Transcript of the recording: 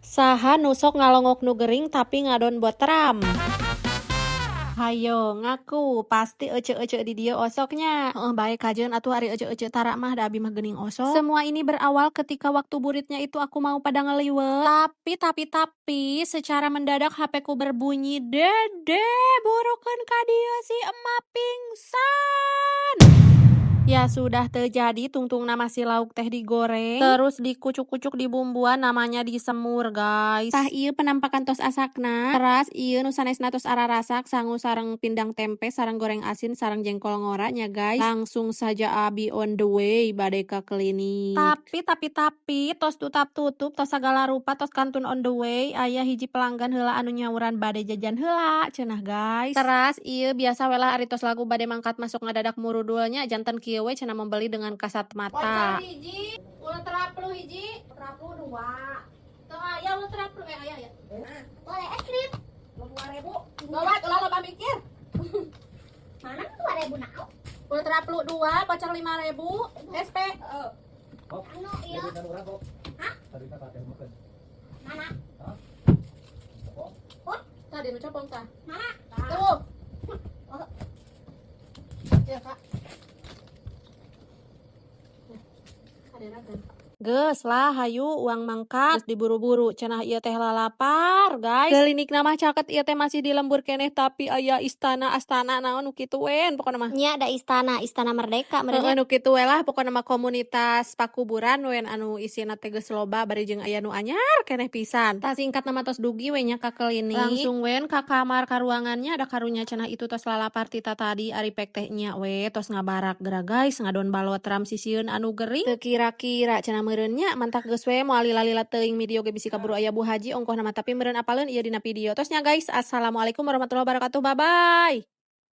Saha nu sok ngalongok nu gering tapi ngadon botram? Hayo ngaku, pasti ece-ece di dieu osok nya. Heeh bae, kajeun atuh ari ece-ece tara mah, da abi mah geuning osok. Semua ini berawal ketika waktu buritnya itu aku mau pada ngeliwet. Tapi secara mendadak HP ku berbunyi, "Dede, burukeun ka dieu, si emak pingsan." Ya sudah, terjadi tungtungna masih lauk teh digoreng, terus dikucuk-kucuk di bumbuan, namanya disemur, guys. Tah, ieu penampakan tos asakna. Teras ieu nu sanesna tos ararasak, sangu sareng pindang tempe sareng goreng asin sareng jengkol ngora nya, guys. Langsung saja abi on the way bade ka klinik. Tapi tos tutap tutup, tos sagala rupa, tos kantun on the way, aya hiji pelanggan heula anu nyauran, "Bade jajan heula," cenah, guys. Teras ieu biasa we lah, ari tos lagu bade mangkat masuk ngadadak murudul nya, janten kieu we cenah, membeli dengan kasat mata. Hiji, ultra plu hiji, ultra plu dua. Tuh aya ultra plu, eh, aya aya. Boleh es krim. 2000. Gawat, ulah loba mikir. Mana 2000 naon? Ultra plu dua, voucher 5000, SP. Anu iya. Hah? Mana? Tadi nu copong tah. Mana? Tuh. Oh. Ya, Kak. Ada. Geus lah, hayu uang mangkat. Geus diburu-buru cenah, ieu teh lalapar, guys. Klinikna mah caket, ieu teh masih di lembur keneh, tapi aya istana astana naon nu kitu wen pokona mah. Nya ada istana, Istana Merdeka Heeh, meureun. Nu kitu we lah pokona mah, komunitas pakuburan wen anu isina teh geus loba, bari jeung aya nu anyar keneh pisan. Tah, singkatna mah tos dugi we nya ka klinik. Langsung wen ka kamar, ka ruangannya, ada karunya cenah itu tos lalapar tita tadi, ari pek teh nya we tos ngabarak geura, guys, ngadon balotram sisieun anu gering. Teu kira-kira cenah meureun nya, mantak geus we moal lila-lila teuing video ge, bisi kaburu aya Bu Haji ongkohna mah, tapi meureun apaleun ieu dina video. Tos nya, guys. Assalamualaikum warahmatullahi wabarakatuh. Bye bye.